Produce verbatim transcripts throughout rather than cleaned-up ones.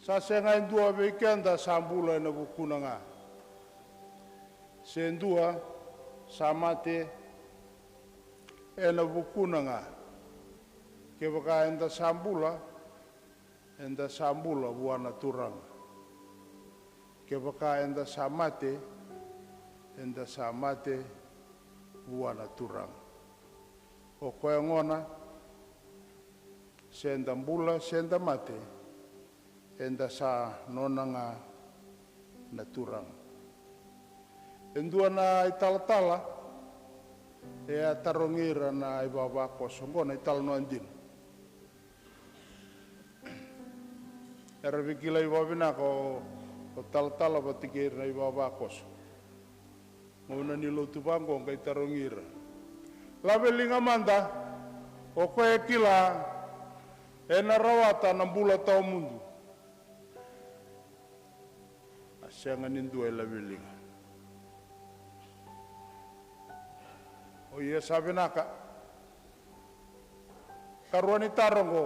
Sa sega e dua vei keda sa bula ena vukuna ga, se dua sa mate ena vukuna ga. Kevaka eda sa bula, eda sa bula vua na Turaga. Kevaka eda sa mate, eda sa mate vua na Turaga. O koya gona, se da bula se da mate, eda sa nona ga na Turaga. E dua na italatala e a tarogi ira na ivavakoso, oqo na italanoa dina. Era veikilai vakavinaka o, o talatala vata kei ira na ivavakoso. Gauna ni lotu vaqo qai tarogi ira, laveliga mada, o koya e kila ena rawata na bula tawamudu. A sega ni dua e laveliga. O ia sa vinaka. Karua ni taro oqo,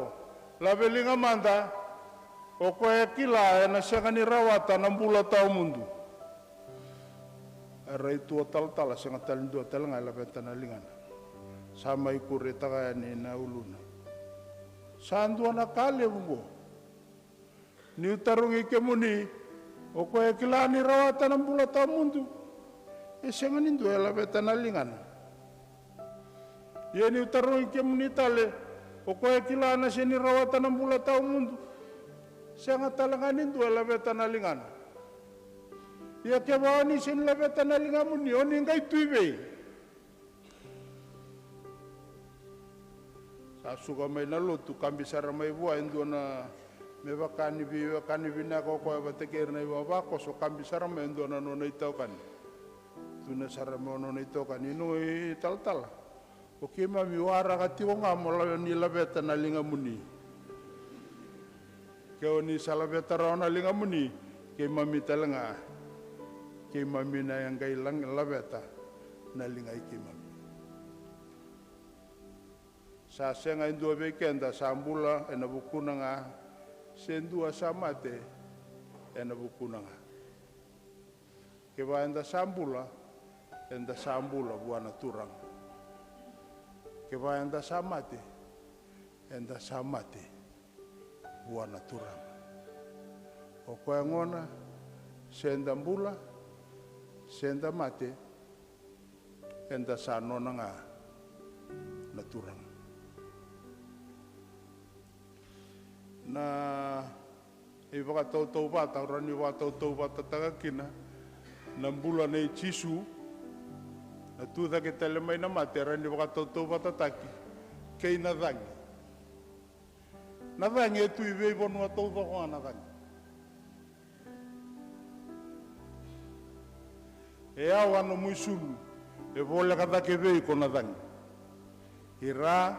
laveliga mada, o koya e kila ena sega ni rawata na bula tawamudu. E rai tu o talatala, sega tale ni dua tale ga e laveta na ligana. Sa mai kuretaka yani na uluna. Sa dua na ka levu oqo. Niu tarogi kemuni, o koya e kila ni rawata na bula tawamudu, e sega ni dua e laveta na ligana. Ia niu tarogi kemuni tale, o koya e kila na sega ni rawata na bula tawamudu, sega tale ga ni dua e laveta na ligana. Ia kevaka o ni sega ni laveta na ligamuni, o ni qai tu i vei? Sa suka mai na lotu, kabi sara mai vua e dua na, me vaka ni veiwekani vinaka o koya vata kei ira na ivavakoso, kabi sara mai e dua na nona itokani. Tukuna sara mai o nona itokani, i noqu italatala, o keimami waraka tiko ga mo la-, ni laveta na ligamuni. Ke o ni sa laveta rawa na ligamuni, keimami tale ga, keimami na qai la-, laveta na liga i keimami. Sa sega e dua vei keda sa bula ena vukuna ga, se dua sa mate ena vukuna ga. Kevaka eda sa bula, eda sa bula vua na Turaga. Kevaka eda sa mate, eda sa mate vua na Turaga. O koya gona, se da bula se da mate, eda sa nona ga na Turaga. Na ivakatautauvata, au rawa ni vakatautauvatataka kina na bula nei Jisu, na tu cake tale mai na mate, e rawa ni vakatautauvatataki kei na cagi. Na cagi e tu i veivanua taucoko ga na cagi. E yawa nomu isulu, e voleka cake vei iko na cagi. I ra,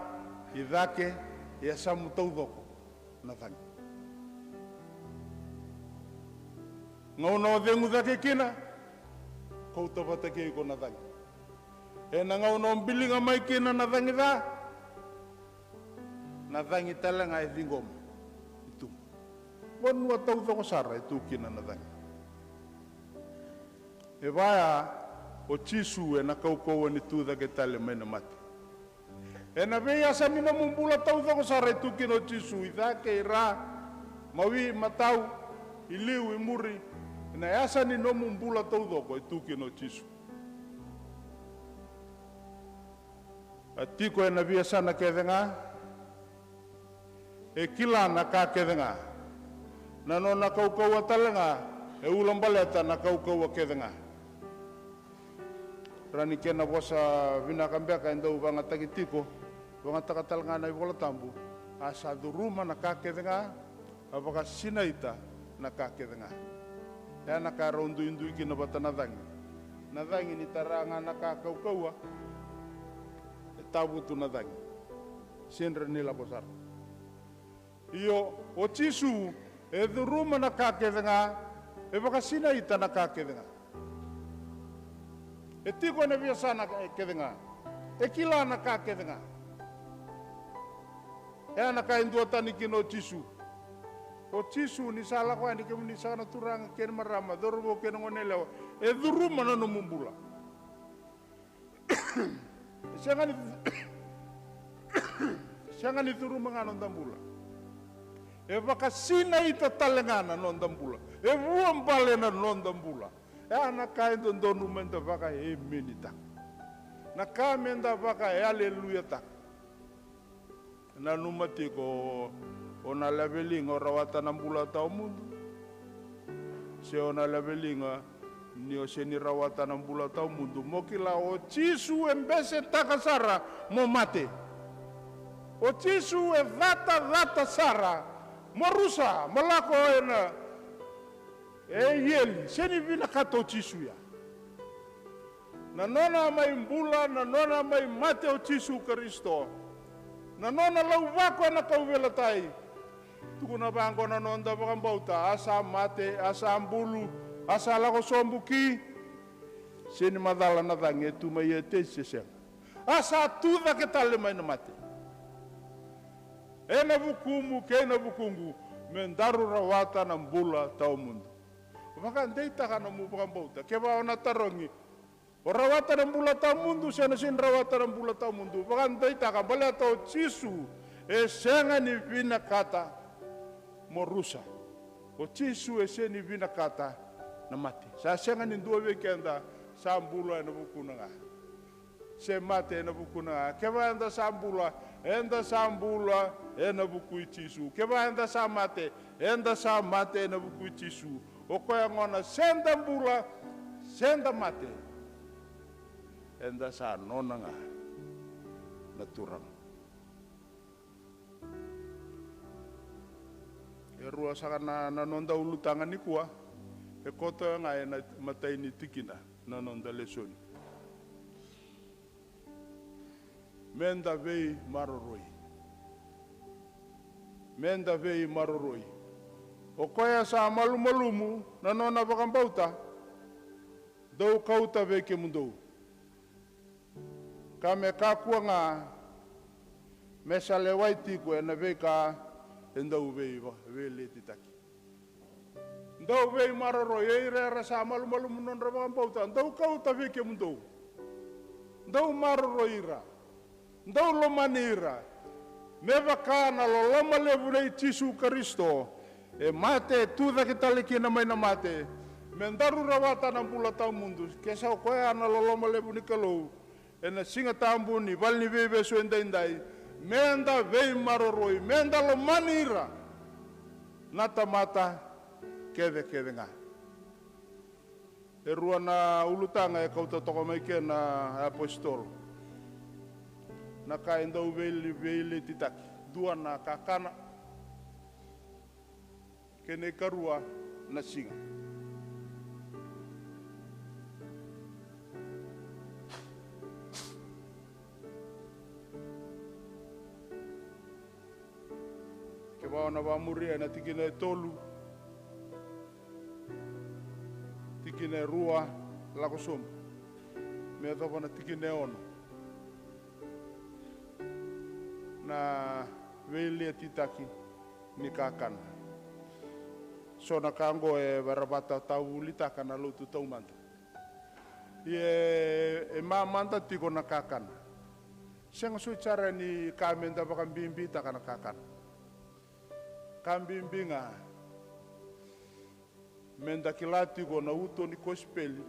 i cake, i yasamu taucoko na cagi. Gauna o cegu cake kina, kauta vata kei iko na cagi. Ena gauna o biliga mai kina na cagi ca, na cagi tale ga e ciqoma i tuba. Vanua taucoko sara e tu kina na cagi. E vaya o Jisu ena kaukauwa ni tu cake tale mai na mate. Ena veiyasa ni nomu bula taucoko sara e tu kina o Jisu, i cake, i ra, mawi, matau, i liu, i muri. Ena yasa ni nomu bula taucoko e tu kina o Jisu. A tiko ena veiyasana kece ga, e kila na ka kece ga. Na nona kaukauwa tale ga e ulabaleta na kaukauwa kece ga. Rawa ni kena vosa vinaka beka e dau vagataki tiko, vagataka tale ga na iVola Tabu, a sa curuma na ka kece ga, a vakasinaita na ka kece ga. E a na ka e rau duidui kina vata na cagi. Na cagi ni tara ga na ka kaukauwa, e tavutu na cagi. Sega ni lako sara. Io, o Jisu e curuma na ka kece ga, e vakasinaita na ka kece ga. E tiko ena veiyasana kece ga, e kila na ka kece ga. E a na ka e duatani kina o Jisu. O Jisu ni sa lako yani, kemuni saka na turaga kei na marama, cauravou kei na goneyalewa, e curuma na nomu bula. E sega ni, sega ni curuma ga na noda bula. E vakasinaita tale ga na noda bula. E vuabale na noda bula. E a na ka e dodonu meda vakaemenitaka. Na ka meda vakaaleluiataka. Nanuma tiko, o na laveliga o rawata na bula tawamudu, se o na laveliga ni o se ni rawata na bula tawamudu. Mo kila, o Jisu e besetaka sara mo mate. O Jisu e catacata sara mo rusa, mo lako ena, e ieli. Se ni vinakata o Jisu ya. Na nona mai bula, na nona mai mate o Jisu Karisito. Na nona lauvako ena kauveilatai. Tukuna vaqo na noda vakabauta, a sa mate, a sa bulu, a sa lako sobu ki. Se ni macala na cagi e tu mai e tei se sega. A sa tu cake tale mai na mate. Ena vukumu kei na vukuqu, me daru rawata na bula tawamudu. Vakadeitaka nomu vakabauta. Kevaka o na tarogi, o rawata na bula tawamudu se na sega ni rawata na bula tawamudu, vakadeitaka, baleta o Jisu e sega ni vinakata mo rusa. O Jisu e sega ni vinakata na mate. Sa sega ni dua vei keda sa bula ena vukuna ga, se mate ena vukuna ga. Kevaka eda sa bula, eda sa bula ena vuku i Jisu. Kevaka eda sa mate, eda sa mate ena vuku i Jisu. O koya gona, se da bula, se da mate, eda sa nona ga na Turaga. E rua saka na, na noda ulutaga nikua. E koto ga ena imatai ni tikina na noda lesoni. Meda veimaroroi. Meda veimaroroi. O koya sa malumalumu na nona vakabauta, dou kauta vei kemudou, ka me kakua ga me sa lewai tiko ena veika e dau vei, veiletitaki. Dou veimaroroi, o ira era sa malumalumu na nodra vakabauta, dou kauta vei kemudou. Dou maroroi ira. Dou lomani ira. Me vaka na loloma levu nei Jisu Karisito, e mate, e tu cake tale kina mai na mate, me daru rawata na bula tawamudu. Ke sa o koya na loloma levu ni Kalou, ena Siga Tabu ni valeniveivesu edaidai, meda veimaroroi, meda lomani ira na tamata kecekece ga. E rua na ulutaga e kauta toka mai kina na apositolo. Na ka e dau veile-, veiletitaki. Dua na kakana. Kei na ikarua na siga. Kevaka o na vakamuria na tikina e tolu, tikina e rua, lako sobu me yacova na tikina e ono. Na veiletitaki ni kakana. So na ka oqo e vara vata tavulitaka na lotu taumada. Ia e mamada tiko na kakana. Sega soti sara ni ka meda vakabibitaka na kakana. Ka bibi ga meda kila tiko na uto ni kosipeli,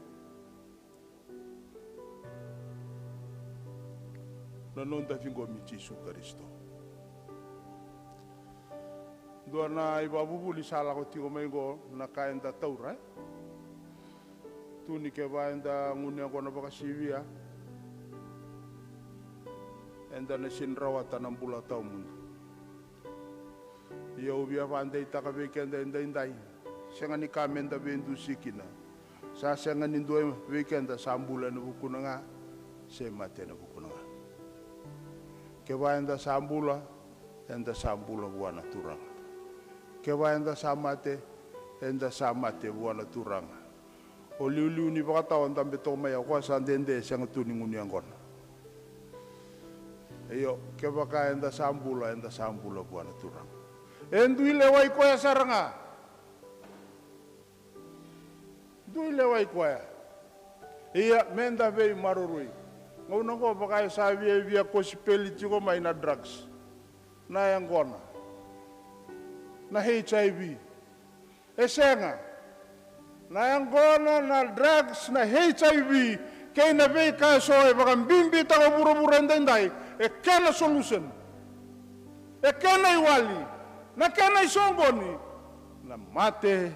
na noda ciqomi Jisu Karisito. Dua na ivakavuvuli sa lako tiko mai oqo, na ka eda taura, e? Tu ni kevaka eda gunu yaqona vakasivia, eda na sega ni rawata na bula tawamudu. Ia au via vakadeitaka vei keda edaidai, sega ni ka meda veidusi kina. Sa sega ni dua vei keda sa bula ena vukuna ga, se mate ena vukuna ga. Kevaka eda sa bula, eda sa bula vua na Turaga. Kevaka eda sa mate, eda sa mate vua na Turaga. O liuliu ni vakatawa dabe toka mai, o koya sa dede, sega tu ni gunu yaqona. Io, kevaka eda sa bula, eda sa bula vua na Turaga. E dui lewai koya sara ga. Dui lewai koya. Ia, me da veimaroroi. Gauna oqo vaka e sa viavia kosipeli tiko mai na drugs, na yaqona, na H I V. E sega. Na yaqona, na drugs, na H I V, kei na veika eso e vakabibitaka o vuravura edaidai, e kena solution, e kena iwali, na kena isoqoni, na mate,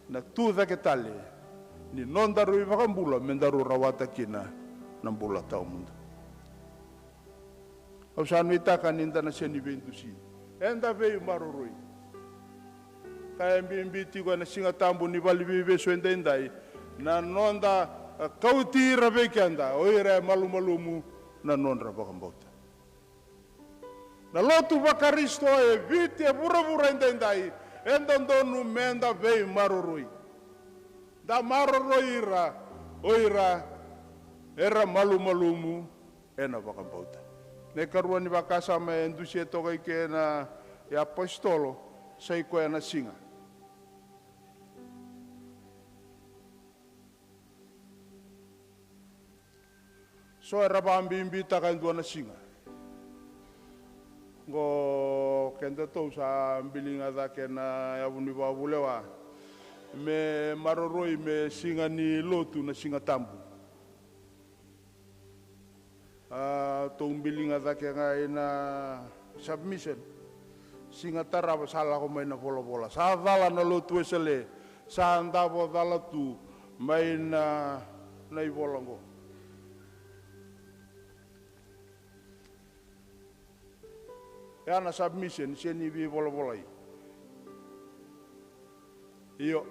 na tu cake tale ni nodaru iVakabula me daru rawata kina na bula tawamudu. Au sa nuitaka ni da na sega ni veidusi. Eda veimaroroi. Ka e bibi tiko ena Siga Tabu ni valeniveivesu edaidai, na noda, a, kauti ira vei keda o ira e malumalumu na nodra vakabauta. Na lotu vaKarisito e Viti, e vuravura edaidai, e dodonu me da veimaroroi. Da maroroi ira o ira era malumalumu ena vakabauta. Na ikarua ni vakasama e dusia toka i ke na iapositolo, sa i koya na siga. So era vakabibitaka e dua na siga. Qo kedatou sa biliga cake na yavu ni vakavulewa me maroroi me siga ni lotu na Siga Tabu. A, tou biliga cake ga ina submission. Siga tarava sa lako mai na volavola. Sa cala na lotu Wesele, sa davo cala tu mai na, na ivola oqo. Ya na submission, sega ni veivolavolai. Io.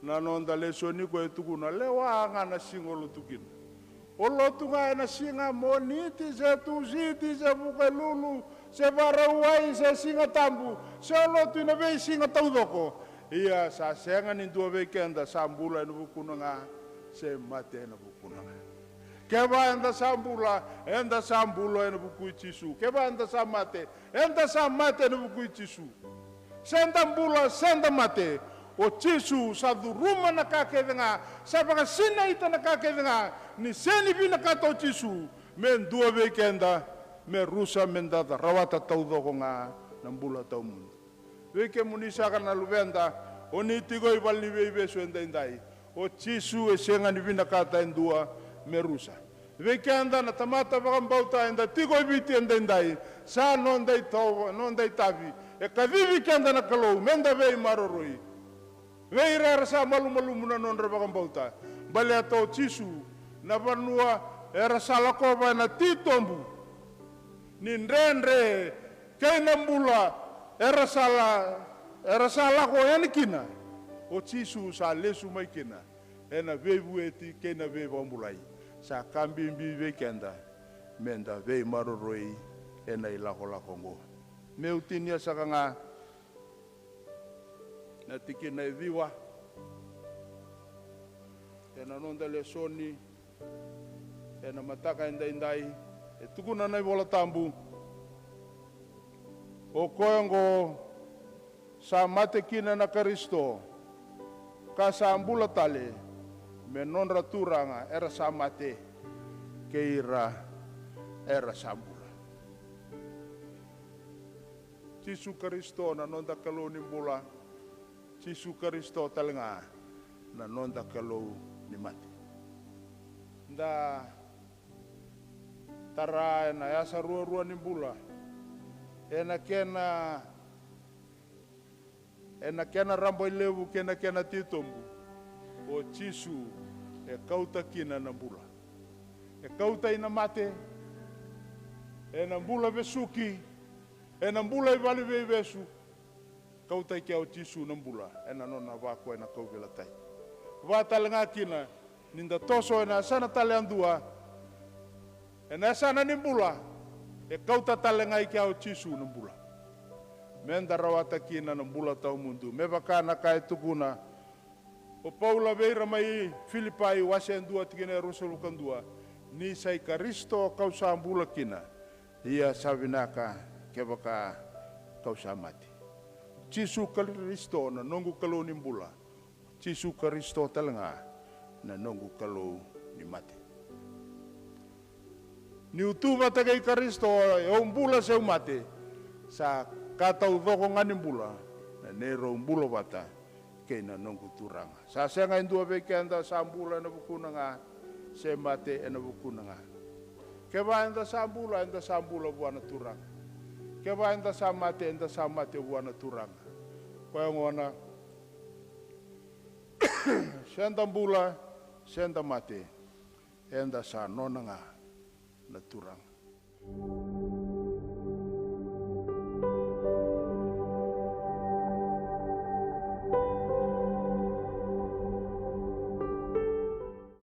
Na noda lesoni ko e tukuna, lewa ga na siga o lotu kina. O lotu ga ena siga Moniti se Tusiti se Vukelulu se Vakarauwai se Siga Tabu, se o lotu ina veisiga taucoko. Ia sa sega ni dua vei keda sa bula ena vukuna ga se mate ena vukuna ga. Kevaka eda sa bula, eda sa bula ena vuku i Jisu. Kevaka eda sa mate, eda sa mate ena vuku i Jisu. Se da bula, se da mate, o Jisu sa curuma na ka kece ga, sa vakasinaita na ka kece ga, ni sega ni vinakata o Jisu me dua vei keda, me rusa, me da rawata taucoko ga na bula tawamudu. Vei kemuni saka na luveda, o ni tiko i valeniveivesu edaidai, o Jisu e sega ni vinakata e dua me rusa. Vei keda na tamata vakabauta eda tiko e Viti edaidai, sa noda itovo, noda itavi, e kacivi keda na Kalou me da veimaroroi vei ira era sa malumalumu na nodra vakabauta. Baleta o Jisu, na vanua era sa lakova ena titobu ni dredre kei na bula era sa la, era sa lako yani kina, o Jisu sa lesu mai kina ena veivueti kei na veivakabulai. Sa ka bibi vei keda me da veimaroroi ena ilakolako oqo. Meu tinia saka ga na tikina e ciwa ena noda lesoni ena mataka edaidai. E tukuna na iVola Tabu, o koya oqo sa mate kina na Karisito, ka sa bula tale me nodra Turaga era sa mate kei ira era sa bula. Jisu Karisito na noda Kalou ni bula. Jisu Karisito tale ga na noda Kalou ni mate. Da tara ena yasa ruarua ni bula, ena kena, ena kena rabailevu kei na kena titobu, o Jisu e kauta kina na bula. E kauta i na mate, ena bula vesuki, ena bula i valeniveivesu. Kauta i kea o Jisu na bula ena nona vakoya na kauveilatai. Vaka tale ga kina ni da toso ena yasana tale yadua, ena yasana ni bula, e kauta tale ga i kea o Jisu na bula. Me da rawata kina na bula tawamudu, me vaka na ka e tukuna o Paula vei ira mai Filipai wase dua tikina e ruasagavulu ka dua, ni sa i Karisito kau sa bula kina, ia sa vinaka kevaka kau sa mate. Jisu Karisito na noqu Kalou ni bula. Jisu Karisito tale ga na noqu Kalou ni mate. Niu tu vata kei Karisito, e au bula se au mate, sa ka taucoko ga ni bula na neirau bula vata kei na noqu Turaga. Sa sega e dua vei keda sa bula ena vukuna ga, se mate ena vukuna ga. Kevaka eda sa bula, eda sa bula vua na Turaga. Kevaka eda sa mate, eda sa mate vua na Turaga. Koya gona, se da bula, se da mate, eda sa nona ga na Turaga.